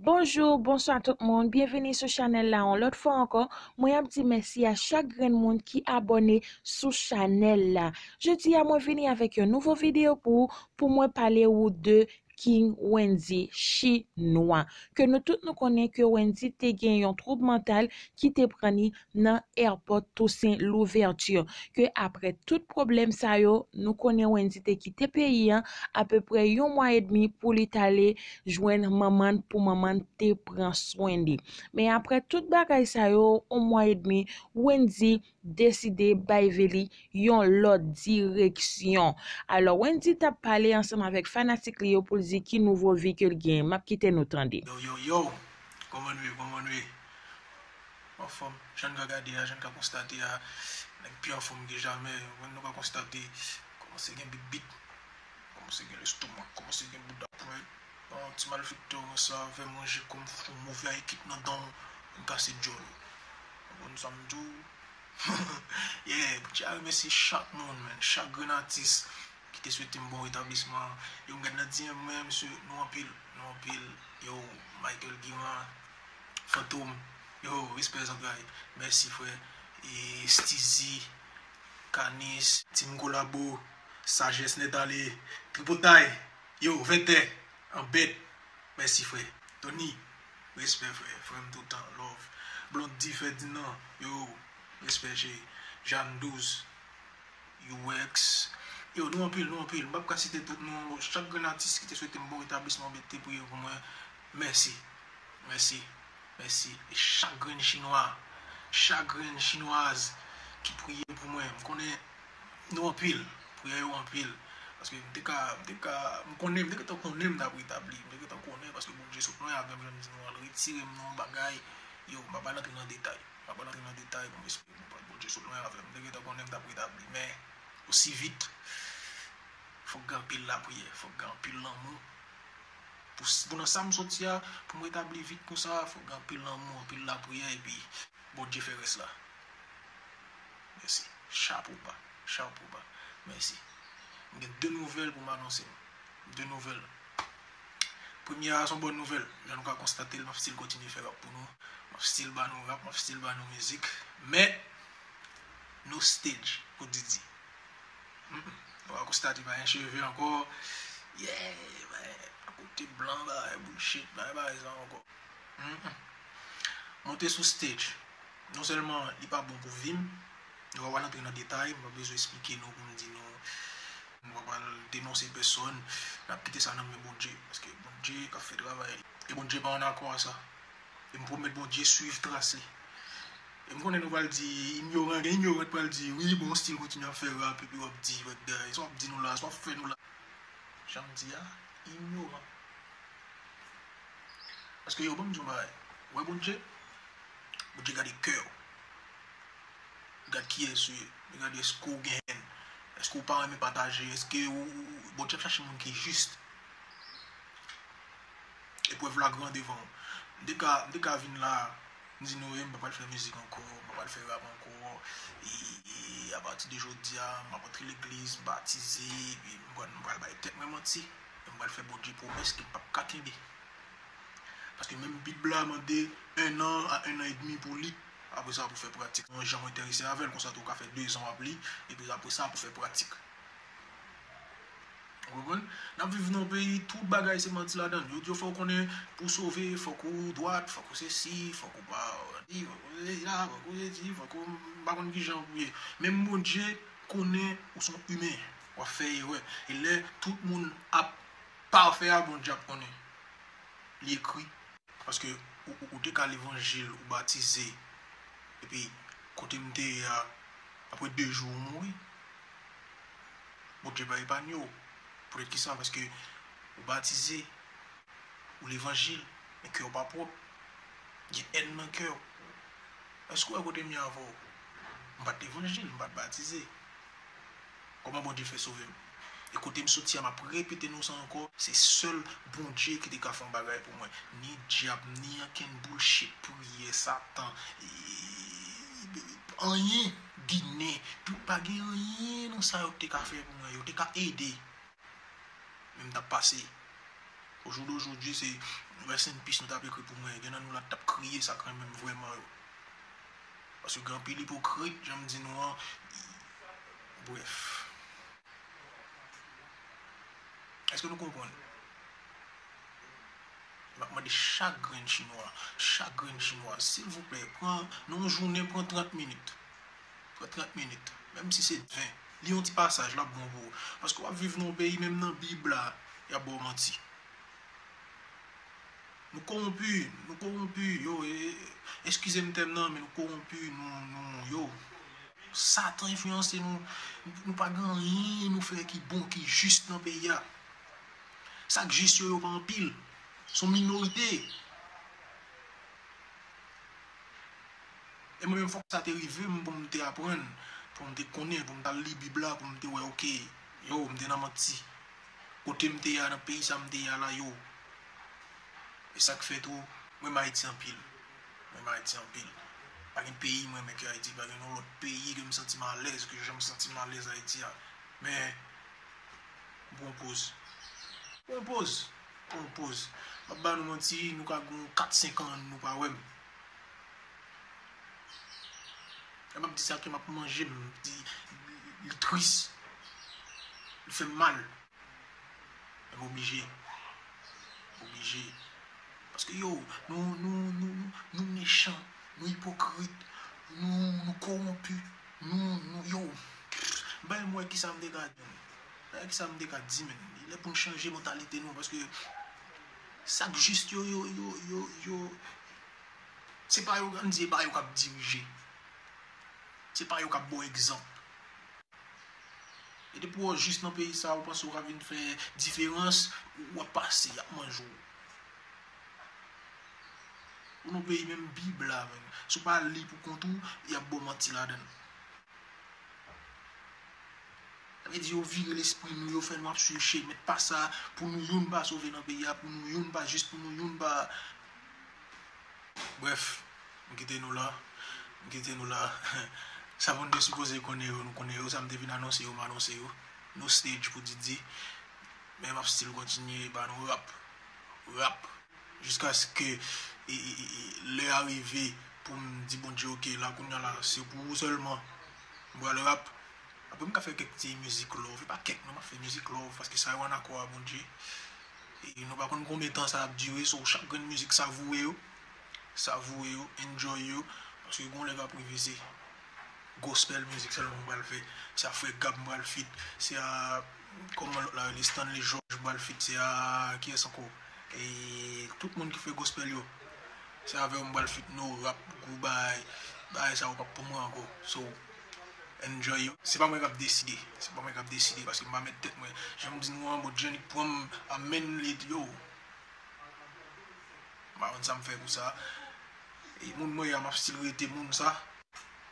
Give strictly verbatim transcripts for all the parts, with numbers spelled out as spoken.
Bonjou, bonswa tout moun, byenvini sou chanèl la yon lòt fwa ankò. Mwen ap di mèsi a chak grenn moun ki abòne sou chanèl la. Jodi a mwen vini avèk yon nouvo videyo pou ou, pou mwen pale ou de King Wendy Chinwa. Ke nou tout nou konnen ke Wendy te gen yon twoub mantal ki te pran li nan èpòt Toussaint Louverture. Ke aprè tout pwoblèm sa yo, nou konnen Wendy te kite peyi an apeprè yon mwa edmi pou li t ale jwenn manman l pou manman l te pran swen li. Men aprè tout bagay sa yo, yon mwa edmi, Wendy deside bay vi li yon lòt direksyon. Alò, Wendy t ap pale ansanm avèk fanatik li yo pou l di ki nouvo vi ke l genyen. M ap kite nou tande. Yo, yo, yo! Kòman nou ye? Kòman nou ye? Anfòm, jan n ka gade a, jan n ka konstate a, nèg pi anfòm ke jamè. Mwen, nou ka konstate, kòmanse gen bit bit, kòmanse gen lestomak, kòmanse gen bouda pwen. Bon, ti malfektè konsa, fè manje kòm yon move ayekit nan dan w, vin kase djòl ou. Konprann sa m di w? Yeah, Bondye a remèsye chak moun, man, chak grenn atis ki te swete m bon retablisman. Yo, m gad nan D M mwen, mesye, nou anpil, nou anpil. Yo, Michael Guimard, Fantom, yo, respè zantray. Mèsi, frè. E Steezy, Kanis, Team Kolabo, Sajès Nèt Ale, Tripotay, yo, Vètè, Anbèt. Mèsi, frè. Tony, respè, frè. Frè m toutan, love. Blondy Ferdinand, yo, respè, cheri. Jeanne Douze, U X. Yo, nou anpil, nou anpil. M p ap ka site tout non. Chak grenn atis ki te swete m bon retablisman, ki te priye pou mwen, mèsi. Mèsi. Mèsi. E chak grenn chinwa, chak grenn chinwaz ki priye pou mwen. M konnen nou anpil. Priyè yo anpil. Paske m te ka, m te ka, m konnen, m te gentan konnen m t ap retabli. M te gentan konnen paske Bondye sot lwen avè m, jan m di nou an, l retire m nan yon bagay. Yo, m pa pral antre nan detay. M pa pral antre nan detay pou m esplike nou. Bondye sot lwen avè m. M te gentan konnen m t ap retabli. Men, osi vit, fòk gen anpil lapriyè, fòk gen anpil lanmou. Pou, pou nan sa m soti a, pou m retabli vit konsa, fòk gen anpil lanmou, anpil lapriyè, epi Bondye fè rès la. Mèsi. Chapo ba, chapo ba. Mèsi. M gen de nouvèl pou m anonse nou. De nouvèl. Premye a, se yon bòn nouvèl. Jan nou ka konstate l, m ap still kontinye fè rap pou nou. M ap still ba nou rap, m ap still ba nou mizik. Men, no stage, pou Didi. Mm, mm. Nou va konstate pa gen cheve ankò. Yeah, bay, akote blan, bay, bullshit, bay, bay, sa ankò. Mm, mm. Monte sou stage. Non sèlman li pa bon pou vi m, nou pa pral antre nan detay, m pa bezwen esplike nou pou m di nou, nou pa pral denonse pèsòn, n ap kite sa nan men Bondye, paske Bondye k ap fè travay li. E Bondye pa annakò a sa. E m pwomèt Bondye swiv tras li. E m konnen nou pral di, inyoran, gen inyoran k pral di, wi, bon, w still kontinye ap fè rap, epi w ap di, wèk dèyè, sa w ap di nou la, sa w ap fè nou la. Jan m di a, inyoran. Paske yo, ban m di yon bagay. Ou wè Bondye? Bondye gade kè w. Li gad kiyès ou ye. Li gade èske w gen hèn. Èske w pa renmen pataje. Èske ou, ou, ou, Bondye ap chache moun ki jis. Eprèv la gran devan w. M te ka, m te ka vin la, m di nou, e, m pa pral fè mizik ankò, m pa pral fè rap ankò. E, e apati de jodi a, m ap antre legliz, m batize, epi m pral, m pral bay tèt mwen manti. E m pral fè Bondye pwomès ke m p ap ka kenbe. Paske menm Bib la mande un an a un an edmi pou li. Apre sa, pou fè pratik. Yon jan w enterese avè l, konsa tou w ka fè dezan w ap li, epi apre sa, pou fè pratik. Ou konprann? N ap viv nan yon peyi, tout bagay se manti ladan l. Yo di w fò w konnen pou w sove, fòk ou dwat, fòk ou sesi, fòk ou pa di, fòk ou sesi la, fòk ou sesi, fòk ou m pa konn kijan pou w ye. Menm Bondye konnen ou se yon imen, w ap fè erè. E lè tout moun ap pafè a, Bondye ap konnen. Li ekri. Paske ou, ou, ou te ka levanjil, ou batize, epi kote m te ye a, apre de jou ou mouri. Bondye pa epanye w. Poutèt kisa? Paske ou batize, ou levanjil, men kè w pa pwòp. Gen hèn nan kè w. Èske w wè kote m ye avè w? M pa t levanjil, m pa t batize. Kòman Bondye fè sove m? E kote m soti a, m ap repete nou sa ankò, se sèl Bondye ki te ka fè yon bagay pou mwen. Ni dyab, ni ankenn bullshit, priyè, Satan, e, anyen, Ginen, tout pa gen anyen nan sa yo te ka fè pou mwen. Yo te ka ede. Men m t ap pase. Au jour d'aujourd'hui, se rest in peace nou t ap ekri pou mwen. Gen nan nou la t ap kriye sa k renmen m vrèman yo. Paske gen anpil ipokrit, jan m di nou an. Brèf. Èske nou konprann? M ap mande chak grenn chinwa, chak grenn chinwa, silvouplè, pran, nan yon jounen, pran trant minit. Pran trant minit. Menm si se ven. Li yon ti pasaj, l ap bon pou ou. Paske w ap viv nan yon peyi, menm nan Bib la, y ap ba w manti. Nou kowonpi, nou kowonpi, yo, e, eskize m tèm nan, men nou kowonpi, nou, nou, yo. Satan enfliyanse nou, nou pa gen anyen nou fè ki bon, ki jis nan peyi a. Sa k jis yo, yo pa anpil. Se yon minorite. E mwen menm, fòk sa te rive m pou m te aprann, pou m te konnen, pou m t al li Bib la, pou m te wè, oke, yo, m te nan manti. Kote m te ye a, nan peyi sa m te ye a la, yo. E sa k fè tou, mwen renmen Ayiti anpil. Mwen renmen Ayiti anpil. Pa gen peyi mwen renmen ke Ayiti, pa gen yon lòt peyi ke m santi m alèz, ke jan m santi m alèz Ayiti a. Men, m pran poz. Pran poz. Pran poz. M ap ba nou manti, nou ka gen kat, senk an, nou pa wè m. Lè m ap di sa, kè m ap manje m, di, li tris. Li fè m mal. Men m oblije. Oblije. Paske yo, nou, nou, nou, nou, nou mechan, nou ipokrit, nou, nou kowonpi, nou, nou, yo. Bay mwen kisa m te ka di, men. Bay kisa m te ka di, men. Li lè pou n chanje mantalite nou, paske sa k jis yo, yo, yo, yo, yo, se pa yo, ann di, se pa yo k ap dirije. Se pa yo k ap ba w egzanp. E depi w jis nan peyi sa, ou panse w ka vin fè diferans, w ap pase, y ap manje w. Ou nan peyi menm Bib la, menm. Si w pa li pou kont ou, y ap ba w manti ladan l. Sa vle di yo vire lespri nou, yo fè nou ap swiv chemen pa sa, pou nou youn pa sove nan peyi a, pou nou youn pa jis, pou nou youn pa. Brèf, m kite nou la. M kite nou la. Sa moun te sipoze konnen yo, nou konnen yo. Sa m te vin anonse yo, m anonse yo. No stage pou Didi. Men m ap still kontinye ba nou rap. Rap. Jiskaske e, e, e, e, lè a rive pou m di Bondye, oke, la kounye a la, se pou ou sèlman. M pral rap. Apre m ka fè kèk ti mizik love, e pa kèk non, m ap fè mizik love, paske sa yo ann akò a Bondye. E nou pa konn konbyen tan sa ap dire, so chak grenn mizik savourer yo, savourer yo, enjoy yo, paske gon lè k ap rive se gospel mizik sèlman m pral fè, se a frè Gab m pral feat, se a, kòman lòt la rele, Stanley George m pral feat, se a, kiyès ankò? E tout moun ki fè gospel yo. Se avè w m pral feat, no rap, gwo bagay. Bagay sa yo p ap pou mwen ankò. So, enjoy yo. Se pa mwen k ap deside. Se pa mwen k ap deside, paske m pa met tèt mwen. Jan m di nou an, Bondye annik pran m, amèn, li, yo. M pa konn sa m fè pou sa. E moun mwen ye a, m ap still rete moun sa.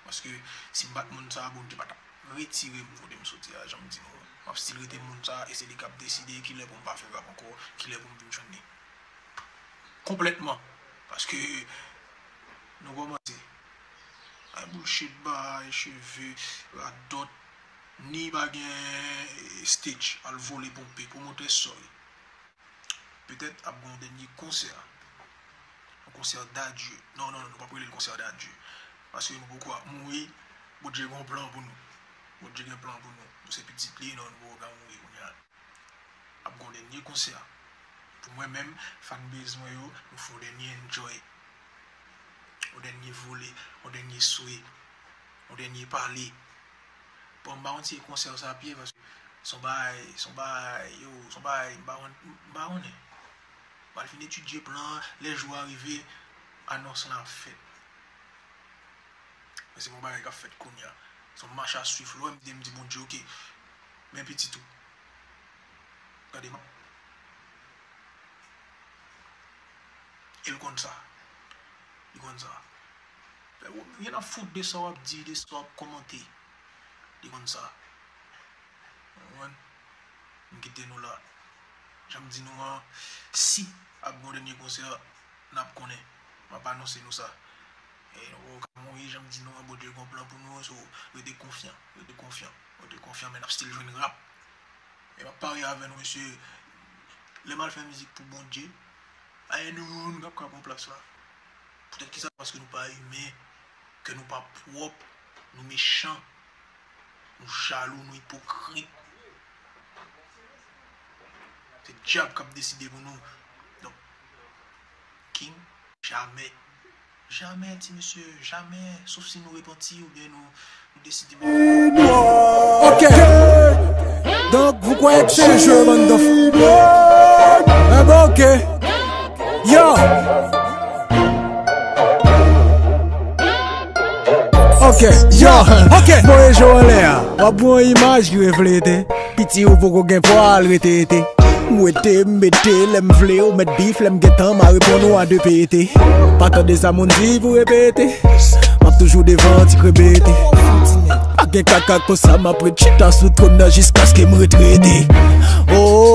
Paske si m pa t moun sa, Bondye pa t ap retire m kote m soti a, jan m di nou an. M ap still rete moun sa, e se li k ap deside kilè pou m pa fè rap ankò, kilè pou m vin jwenn li. Konplètman. Paske nou kòmanse. Ay bullshit, bay cheve, radòt, ni pa gen stage, al vole ponpe, pwomotè, sorry. Petèt ap gen yon dènye konsè. Yon konsè d'adieu. Non, non, non, nou p ap rele l konsè d'adieu. Paske nou poko ap mouri, Bondye gen yon plan pou nou. Bondye gen plan pou nou. Nou se pitit li, non, nou poko ka mouri kounye a. Ap gen yon dènye konsè. Pou mwen menm, fanbase mwen yo, nou fè yon dènye enjoy. Yon dènye vole, yon dènye swe, yon dènye pale. Bon, m pa konn si e konsè sa ap ye, paske se yon bagay, se yon bagay, yo, se yon bagay, m pa konn, m pa konnen. M pral fin etidye plan an, lè jou a rive, anons lan ap fèt. Men se pa yon bagay k ap fèt kounye a. Se yon mach a swiv, lè w wè m di, m di Bondye, oke, men pitit ou. Gade, m ap E l konn sa. Li konn sa. Fè w, li gen ap fout de sa w ap di, de sa w ap kòmante. Li konn sa. Ou konprann? M kite nou la. Jan m di nou an, si ap gen yon dènye konsè, n ap konnen. M ap anonse nou sa. E nou poko ka mouri, jan m di nou an, Bondye gen yon plan pou nou, so, rete konfyan, rete konfyan, rete konfyan, men n ap still jwenn rap. E m ap parye avè nou, mesye, Lè m al fè mizik pou Bondye, pa gen youn k ap ka pran plas la. Poutèt ki sa? Paske nou pa imen, kè nou pa pwòp, nou mechan, nou jalou, nou ipokrit. Se dyab k ap deside pou nou. Donk, King, jamè. Jamè, ti mesye, jamè. Sof si nou repanti oubyen nou, nou deside mete. Ok. Donc, vous croyez que c'est un jeu, bande d'enfants? Eh ben, ok. Yo. Ok, yo, ok. Voye je w anlè a. W ap gen yon imaj ki reflete. Piti ou poko gen pwa al rete ete. M wete, m mete, lè m vle, ou mèt bif, lè m gentan, m a reponn ou a de pete. Pa tande sa moun di pou repete. M ap toujou devan, ti krebete. Pa gen kaka konsa, m ap ret chita sou twòn nan jiskaske m retrete. Oh.